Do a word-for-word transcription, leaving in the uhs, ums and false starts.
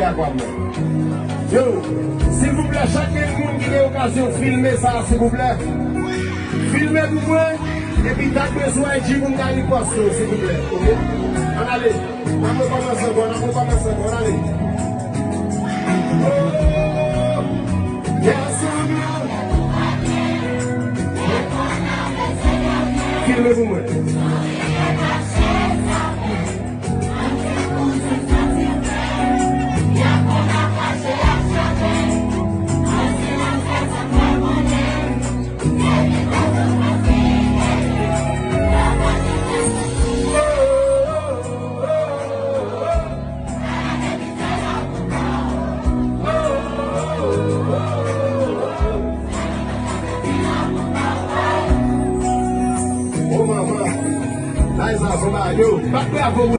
Yo, silvouplè, chak moun ki gen okazyon filme sa, silvouplè. Filme pou mwen, epi tag mwen sou I G pou m ka reposte w, silvouplè. Oke? Ann ale. N ap rekòmanse ankò, n ap rekòmanse ankò, ann ale. Oh, yes, I'm Filme pou mwen. Oh, manman. Liza, son bagay. Yo, bat bravo.